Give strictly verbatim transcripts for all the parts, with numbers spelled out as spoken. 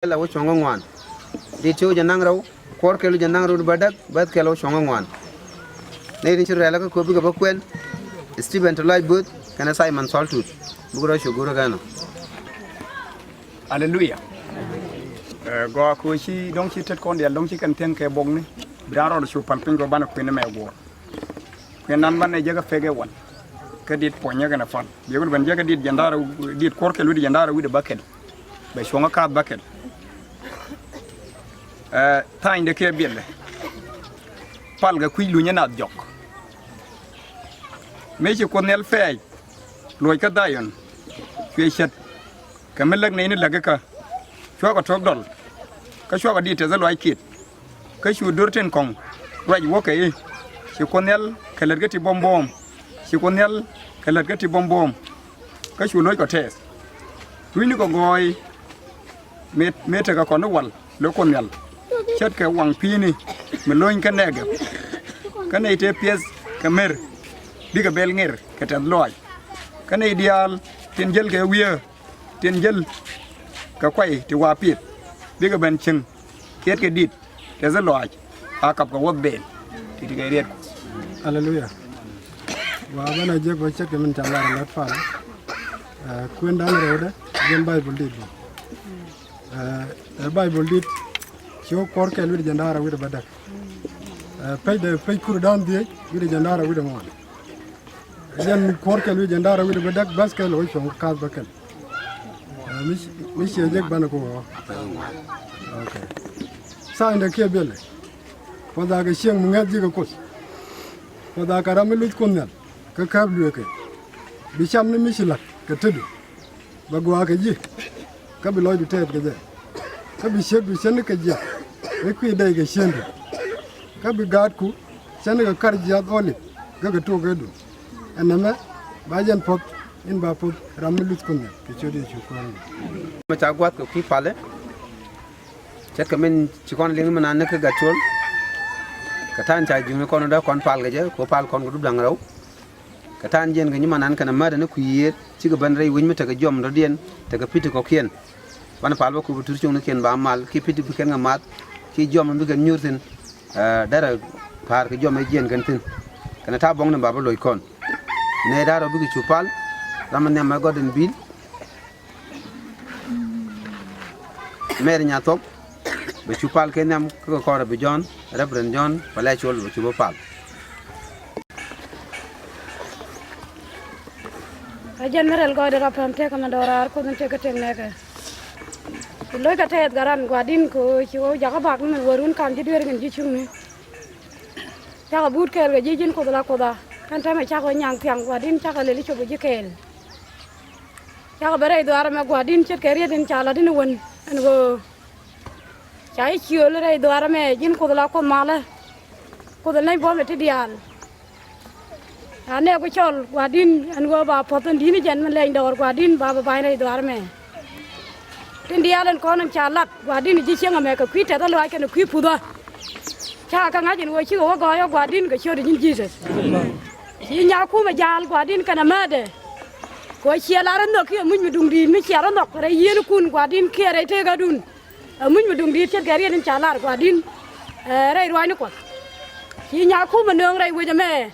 kɛl a wä cuɔ̱ŋ kä ŋuan. Dit ti wä jɛ naŋ rɛw, kuɔr kɛl wä jɛ naŋ rɛw di bädäk, bäth kɛl a wä cuɔ̱ŋ kä ŋuan. Nɛy tin ci rɛl kä köp bikɛ bä kuɛn, Stephen Tolaj Böth kɛnɛ Simon Thual Tut. Buk rɔ cu go̱r kɛn ɔ. Aleluya. Ɛ, gɔaa kɛ ɣöö ci dɔ̱ŋ ci tet kɔn diaal dɔ̱ŋ ci kɛn thiäŋ kɛ buɔkni. Bi raan rɔɔdɛ cu pal piny kɛ banɛ kuën mɛ guɔ̱ɔ̱r. Kuën nan banɛ jɛ kɛ pek ɛ wan. Kä dit puɔ̱nyɛ kɛnɛ pal. Biɛ kul ben jɛ kɛ dit jɛn da̱rɛ, dit kuɔr kɛl wi̱cdɛ jɛn da̱rɛ wi̱cdɛ bäkɛl. Bɛ cuɔ̱ŋ ɛ kaath bäkɛl. Ɛ, tha̱a̱nydɛ kɛ biɛlɛ. Pal kɛ kui̱ lunyä nath jɔk. Mëë ci Kuoth Nhial pɛɛc luɔc kä Dhayɔn, cuɛ cät kɛ mi läk nɛy ni läk ikä, cuakɔ to̱k dɔl, kä cuakɔ dit tɛth i̱ luaac kiɛt, kä cu do̱r tin kɔ̱ŋ ruac wäkɛ i̱, ci Kuoth Nhial kɛ lät kä ti buɔ̱m buɔ̱ɔ̱m, ci Kuoth Nhial kɛ lät kä ti buɔ̱m buɔ̱ɔ̱m, kä cu lo̱ckɔ tɛɛth. Rucnikɔ gɔɔy mëë, mëë tekɛ kɔn i̱ wal, lo̱k Kuoth Nhial. Ce̱tkɛ waŋ pi̱i̱ni mi lo̱ny kä Nɛgɛp. Kä nɛy tëë piɛth kɛ mer, bikɛ bɛl ŋer kɛ tɛth lɔaac. Kä nɛy diaal tin jäl kɛ wiee, tin jäl kɛ kuay ti wa piɛth, bikɛ ben cieŋ kiɛt kɛ dit. Tɛth i̱ lɔaac a kap kɛ wuɔth bɛɛl ti ti kɛ riɛt Kuɔth. Aleluya. Wa bänɛ jek bä ce̱tkɛ min ca lar lat pal. Ɛ, kuëndan rɛwdɛ jɛn Baibol dit bä. Ɛ, ɛ Baibol dit ci wä kuɔr kɛl wi̱cdɛ jɛn da̱rɛ wi̱cdɛ bädäk. Ɛ, pecdɛ pec kurdan dhieec wi̱cdɛ jɛn da̱rɛ wi̱cdɛ ŋuan. Jɛn kuɔr kɛl wi̱cdɛ jɛn da̱rɛ wi̱cdɛ bädäk bäth kɛl wä cuɔ̱ŋ kath bäkɛl. Ɛ, mi, mi ciɛ jek banɛ ku ɣɔɔ. Ok. Tha̱a̱nydɛ kiɛ biɛlɛ. Puɔth a kɛ cieŋ mi ŋäth ji̱ kɛ Kuoth. Puɔth a kɛ ram mi luth Kuoth Nhial kä kääp lueekɛ. Bi cam ni mi ci la̱t kɛ tetdu. Bɛ gɔaa kɛ ji̱. Kä bi lɔcdu tɛɛth kɛ jɛ. Kä bi ciekdu cänikɛ jiath. Ri kui̱ dɛy kɛ ciëŋdu. Kä bi gaatku cänikɛ kar jiath Olip. Kä kɛ to̱o̱k ëëdu. Ɛn nɛmɛ ba jɛn puɔ̱th in ba puɔ̱th ram mi luth Kuoth Nhial kɛ ciöt Yecu Kuäär mi. Mɛ ca gua̱th kɛ kui̱ palɛ. Ce̱tkɛ min ci kɔn liŋ mi nan ni kä Gatcuɔl. Kɛ ta̱a̱n ca ji̱ mi kɔn dee kɔn pal kɛ jɛ, kɛ pal kɔn kɛ dup da̱ŋ rɛw. Kɛ ta̱a̱n jiɛn kɛ nyimanan kɛnɛ määtdɛ ni kui̱ yiëër, cikɛ ben rɛy wec mi tekɛ jiɔam dɔ̱diɛn, tekɛ pi̱t ti kɔ̱kiɛn. Banɛ pal bä kup tur cuŋnikiɛn ba mal, ki pi̱t ti bi kɛn kɛ math, ki jiɔam mi bi kɛn nyuur thi̱n, ɛ, derɛ pa̱a̱r kɛ jiɔam ɛ jiɛn kɛn thi̱n. Kɛnɛ ta̱a̱ buɔ̱ŋni ba bä loc kɔn. Nɛy da̱rɛ bikɛ cu pal, ram mi nhiam mɛ gɔ̱t in bi̱i̱l. Mɛr Nyathɔp, bɛ cu pal kɛ nhiam kä kɛ kɔrɛ bi Jɔ̱ɔ̱n, Reverend Jɔ̱ɔ̱n, pɛlɛ col bɛ cu bä pal. Ɛ jɛn mi rɛl gɔɔydɛ rɔ pɛm tëëk ɛmɛ dɔɔraar Kuoth in tëëk kä tëëk nɛɛkɛ. Bi lo̱ckɛ tɛɛth Gat Ran Gua̱di̱n kɛ ɣöö ci ɣɔw jakä bak ni min wärun kam ji̱ dueerkɛn ji̱ cuŋni. Cakɔ but kɛɛl kɛ ji̱ ji̱n Kuoth la Kuoth a. Kɛn täämɛ cakɔ nyaŋ thiaŋ Gua̱di̱n cakɔ lɛl i̱ cop kɛ ji̱ kɛɛl. Cakɔ ben rɛy dhuaar ɛmɛ Gua̱di̱n ce̱tkɛ riet in ca la̱t in wän ɛn ɣöö ca ji̱ ciöl rɛy dhuaar ɛmɛ ji̱n Kuoth la Kuoth malä. Kuoth nɛy buɔ̱mdɛ ti diaal. Ca nɛɛku cɔl Gua̱di̱n ɛn ɣöö ba puɔ̱th in di̱t ni jɛn mi lɛny dɔɔr Gua̱di̱n ba bɛ ba̱ny rɛy dhuaar ɛmɛ. Tin diaal ɛn kɔn in ca lat Gua̱di̱n ji̱ cieŋ ɛmɛ kɛ kui̱ tɛth ɛ lɔaac kɛnɛ kui̱ puthä. Cakɛ ŋa̱c ɛn ɣöö cikɛ wä gɔɔyä Gua̱di̱n kɛ ciötdɛ ji̱n Jesus. Ci nyakumɛ ja̱a̱l Gua̱di̱n kɛnɛ määtdɛ. Kɛ ɣöö ciɛ lar ɛ nhök kiɛ muc mi duŋdi̱i̱t mi ciɛ rɔ nhɔk rɛy yieenikun Gua̱di̱n kiɛ rɛy tëëkädun. Ɛ muc mi duŋdi̱i̱t ce̱tkɛ riet in ca lar Gua̱di̱n, ɛ, rɛy ruaacni Kuɔth. Ci nyakumɛ nööŋ rɛy wec ɛmɛ.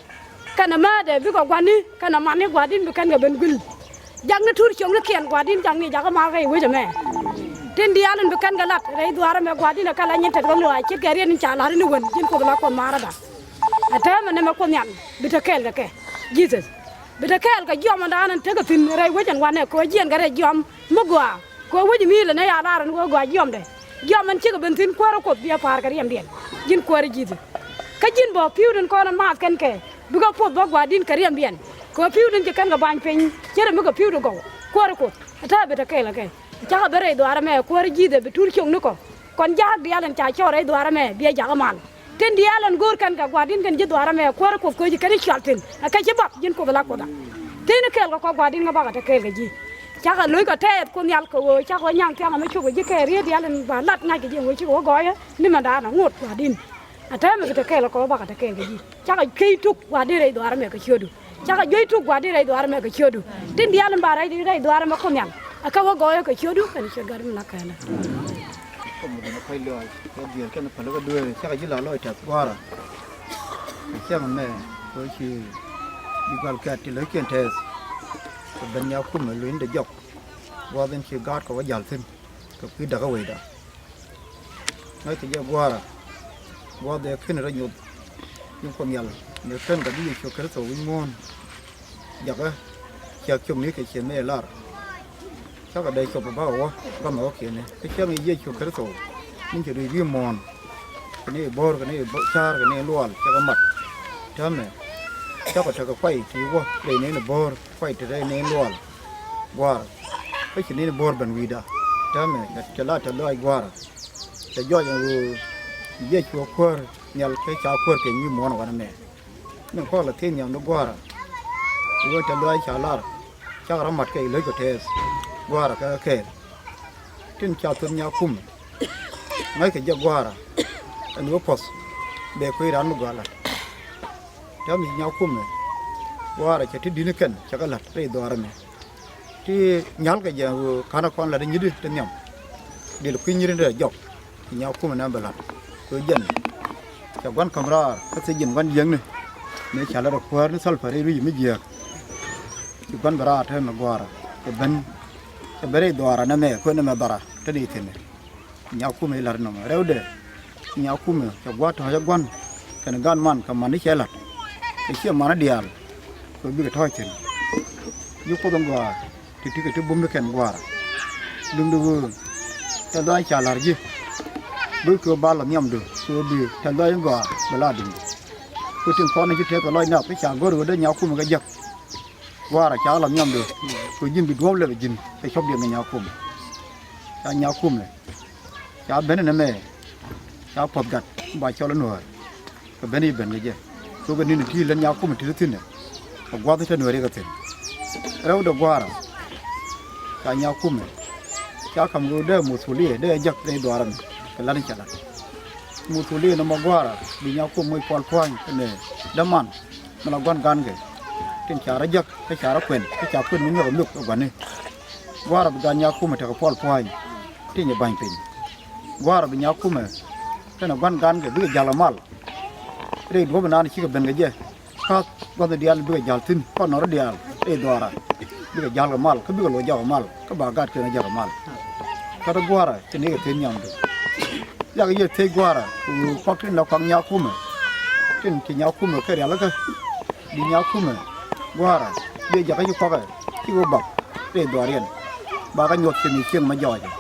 Kɛnɛ määtdɛ bikɛ gua̱ni kɛnɛ mani Gua̱di̱n bi kɛn kɛ ben guil. Jakni tur ciöknikiɛn Gua̱di̱n jakni jakä mal rɛy wec ɛmɛ. Tin diaal in bi kɛn kɛ lat rɛy dhuaar ɛmɛ Gua̱di̱n ɛ kɛ la nyin tet kɛ luaac ce̱tkɛ riet in ca lar in wän ji̱n Kuoth la Kuoth maarä da. Ɛ täämɛ nɛmɛ Kuoth Nhial bi te kɛɛl kɛ kɛ Jesus. Bi te kɛɛl kɛ jiɔmdan in tekɛ thi̱n rɛy wec ɛn wanɛ kɛ ɣöö jiɛn kɛ rɛy jiɔam mi gɔaa. Kɛ ɣöö wec mi ilɛ nɛ ya lar ɛn ɣöö gɔaa jiɔamdɛ. Jiɔam ɛn cikɛ ben thi̱n Kuäärä Kuoth bi ɛ pa̱a̱r kɛ riɛmdiɛn. Ji̱n Kuäärä Jesus. Kä ji̱n bä pi̱wdun kɔn ɛ maath kɛn kɛ bikɛ puɔth bä Gua̱di̱n kɛ riɛmdiɛn. Kɛ ɣöö pi̱wdun ci kɛn kɛ ba̱ny piny ce̱t ɛmɛ kɛ pi̱wdɛ gɔw Kuäärä Kuoth. Ɛ täämɛ bi te kɛɛl kɛ kɛ. Cakɔ ben rɛy dhuaar ɛmɛ Kuäärä Jesus bi tur ciöknikɔ. Kɔn ja̱a̱k diaal ɛn ca cɔɔr rɛy dhuaar ɛmɛ bi ɛ jakä mal. Tin diaal ɛn go̱o̱r kɛn kɛ Gua̱di̱n kɛn ji̱ dhuaar ɛmɛ Kuäärä Kuoth kɛ ɣöö ci kɛn i̱ cual thi̱n ɛ kɛ ci bak ji̱n Kuoth la Kuoth a. Tin kɛɛl kɛ kɔ Gua̱di̱n ŋä bakɔ te kɛɛl kɛ ji̱. Cakɔ lo̱ckɔ tɛɛth Kuoth Nhial kɛ ɣöö cakɔ nyaŋ thiaŋ ɛmɛ cop kɛ ji̱ kɛɛl riet diaal ɛn ba lat ŋa̱ckɛ ji̱ ɛn ɣöö cikɛ wä gɔɔyä ni mɛn daanɔ ŋot Gua̱di̱n. Ɛ täämɛ bi te kɛɛl kɛ kɔ bakɔ te kɛɛl kɛ ji̱. Cakɔ cuey tuk Gua̱di̱n rɛy dhuaar ɛmɛ kɛ ciötdu. Cakɔ juey tuk Gua̱di̱n rɛy dhuaar ɛmɛ kɛ ciötdu. Tin diaal in ba rɛy rɛy dhuaar ɛmɛ Kuoth Nhial. Ɛ kɛ wä gɔɔyä kɛ ciötdu kɛnɛ ciöt Gat mi la kɛɛlɛ. Mɛ kɔc lɔc kɛ dhiel kɛn päl kä dueeri cakɛ ji̱ la lɔc tɛth gua̱a̱ra. Kɛ cäŋ mɛ kɛ ci bi gua̱l kɛt ti lo̱ckiɛn tɛth. Kɛ ben Nyakumɛ luny de jɔk gua̱a̱th in ci gaat kɛ wä jal thi̱n kɛ kui̱ dakä wecda. Ŋäc kɛ jɛ gua̱a̱ra gua̱a̱th ɛ ken rɔ nyoth. Ni Kuoth Nhial ni ken kɛ bi Yecu Kritho wi̱c muɔ̱ɔ̱n. Jakä ciɛk cop ni kɛ ciɛ mëë lar. Cakɛ dee cop bä wä bä mɛ wä kiɛni kä ciɛŋ Yecu Kritho. Min cɛ dui̱c wi̱i̱ muɔ̱ɔ̱n kɛ ni bo̱o̱r kɛ ni ca̱a̱r kɛ ni lual cakɛ mat. Täämɛ cakɔ tekɛ kuay ti wä rɛy ni ni bo̱o̱r kuay ti rɛy ni lual. Gua̱a̱r kä ci ni ni bo̱o̱r ben wi̱i̱da. Täämɛ cɛ la tɛth lɔaac gua̱a̱ra. Cɛ jɔɔc ɛn ɣöö Yecu a kuäär nhial kɛ ca kuäär kɛ wi̱i̱ muɔ̱ɔ̱n wanɛ mɛ. Ni kɔn la thiec nhiam ni gua̱a̱ra. Wee tɛth lɔaac ca lar cakɛ rɔ mat kɛ i̱ lo̱ckɔ tɛɛth gua̱a̱ra kɛ kɛɛl. Tin ca thöt Nyakumɛ ŋäc kɛ jɛ gua̱a̱ra. Ɛn wee puɔ̱th bɛ kui̱ raan mi gɔaa la̱t. Täämɛ ci Nyakumɛ gua̱a̱ra cɛ ti di̱t ni kɛn cɛ kɛ la̱t rɛy dhɔaarä mɛ. Ti nyal kɛ jɛ ɣöö ka̱n a kɔn la̱t inyidi ti nhiam. Dil kui̱ nyiri ni rɛ jɔk. Ci Nyakumɛ nɛn bɛ la̱t kɛ jɛn. Cɛ gua̱n käm raar kä thiec ji̱n gua̱n jiäkni. Mëë ca la̱t ɛ kuäär ni Thalpa rɛy rui̱c mi jiääk. Ci gua̱n bɛ raar te mɛ gua̱a̱ra cɛ ben. Cɛ ben rɛy dhɔaara nɛmɛ kuënɛ mɛ dhɔra te ni thi̱n. Nyakumɛ i̱ la̱t inɔmɔ rɛwdɛ. Nyakumɛ cɛ gua̱a̱th tɔ̱ɔ̱cä gua̱n kɛnɛ gan man kɛ man ni cɛ la̱t. Kɛ ciɛ man ni diaal kɛ bikɛ tɔ̱ɔ̱c thi̱n. Ji̱ Kuoth in gɔaa ti ti kɛ ti bum ni kɛn gua̱a̱ra. Duŋdu ɣöö tɛth lɔaac ca la̱r ji̱. Bi kɛ ba lɔ nhiamdu kɛ bi tɛth lɔaac in gɔaa bi la duŋdu. Kɛ tin kɔn in ci tɛth kɛ lɔc nap kä ca go̱r ɣöö dee Nyakumɛ kɛ jek. Gua̱a̱ra ca lɔ nhiamdu kɛ ji̱n bi duɔ̱ɔ̱p lɛpɛ ji̱n kɛ cɔpdiɛn kɛ Nyakumɛ. Ca Nyakumɛ ca ben inɛ mɛ ca puɔth gat ba cɔl inuäär. Kɛ ben i̱ ben kɛ jɛ thokɛ ni̱n ti lät Nyakumɛ ti ti thi̱n ɛ kɛ gua̱th i̱ te nuäär ikɛ thi̱n. Rɛwdɛ gua̱a̱ra ca Nyakumɛ ca ka̱m ɣöö dee muthuliɛ dee jek dee dhuaarä mi kɛ la̱t in ca la̱t. Muthuliɛ nɔmɔ gua̱a̱ra bi Nyakumɛ moc pual pua̱a̱ny kɛnɛ däman. Mi la gua̱n gankɛ tin ca rɔ jäk kä ca rɔ kuɛn kä ca kuɛn mi nyɔk ɛ miök ɛ gua̱ni. Gua̱a̱ra bi gan Nyakumɛ tekɛ puɔl pua̱a̱ny tin cɛ ba̱ny piny. Gua̱a̱ra bi Nyakumɛ kɛnɛ gua̱n gankɛ bikɛ ja̱l ɛ mal. Rɛy duɔ̱p inan cikɛ ben kɛ jɛ ka̱th gua̱th diaal bikɛ ja̱l thi̱n kɔn nɔrɔ diaal rɛy dhuaara. Bikɛ ja̱l kɛ mal kä bikɛ loc jak ɛ mal kä ba gat kɛn ɛ jak ɛ mal. Kä ti gua̱a̱ra ci nikɛ thiec nhiamdu. Yak yɛ thiec gua̱a̱ra kɛ ɣöö kuak tin la kuak Nyakumɛ. Tin ci Nyakumɛ kɛ rialikä di Nyakumɛ gua̱a̱ra. Biɛ jakä ci kuakɛ ci wä bak rɛy dhuaariɛn. Bakɛ nyuɔth ci mi cieŋ mɛ jɔɔcɛ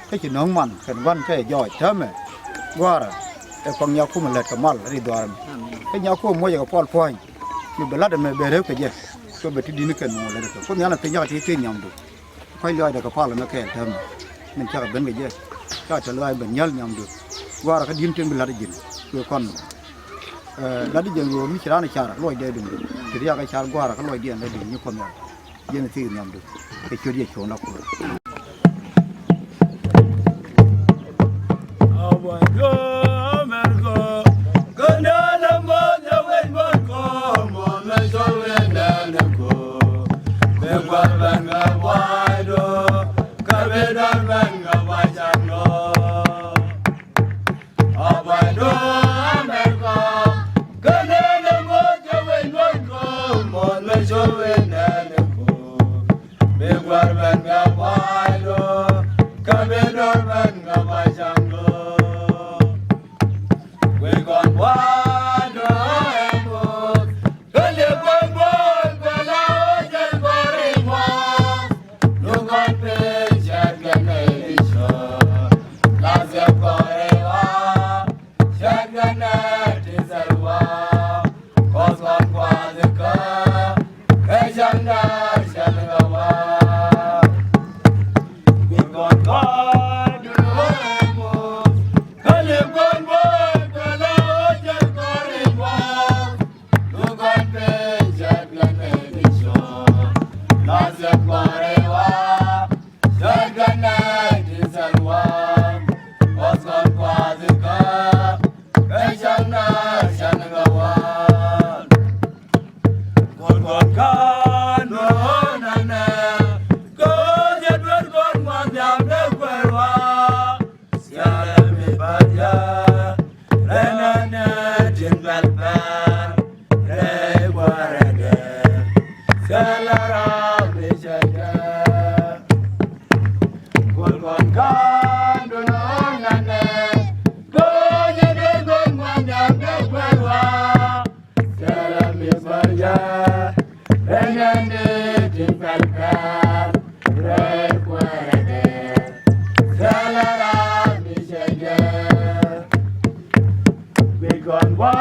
kä ci nöŋ man kɛn gua̱n kɛ jɔɔc täämɛ. Gua̱a̱ra ɛ kuak Nyakumɛ lät kɛ mal rɛy dhuaarɛ mɛ. Kä Nyakumɛ muɔcɛ kɛ puɔl pua̱a̱ny mi bɛ la̱t ɛmɛ bɛ rep kɛ jɛ. Kɛ bɛ ti di̱t ni kɛn mɔ lät kɛ Kuoth Nhial ɛ piny yak ti thiec nhiamdu. Kua̱c lɔaacdɛ kɛ pal ɛmɛ kɛɛl täämɛ. Min cakɛ ben kɛ jɛ cakɛ tɛth lɔaac ben nyäl nhiamdu. Gua̱a̱ra kä di̱n tin bi la̱t ji̱n kɛ kɔn. Ɛ, la̱t ji̱n ɣöö mi ci raan ɛ car luɔcdɛ duŋdu. Ci riaak ɛ car gua̱a̱ra kä luɔcdiɛn dee duŋdu nyi Kuoth Nhial. Ji̱n ɛ thiec nhiamdu kɛ ciöt Yecu na Kuäär. Kɔn kɔn kɔn dun ɔn nanɛ. Go̱o̱nyɛ dee go̱o̱ny muɔ̱nyɛ dee kuɛɛr wa. Thilɛ mi bärjɛ. Rɛnyɛ ni tin pɛl pɛl. Rɛy kuɛɛrɛ dee. Thilɛ ram mi cɛ jɛ. Bi kɔn bɔ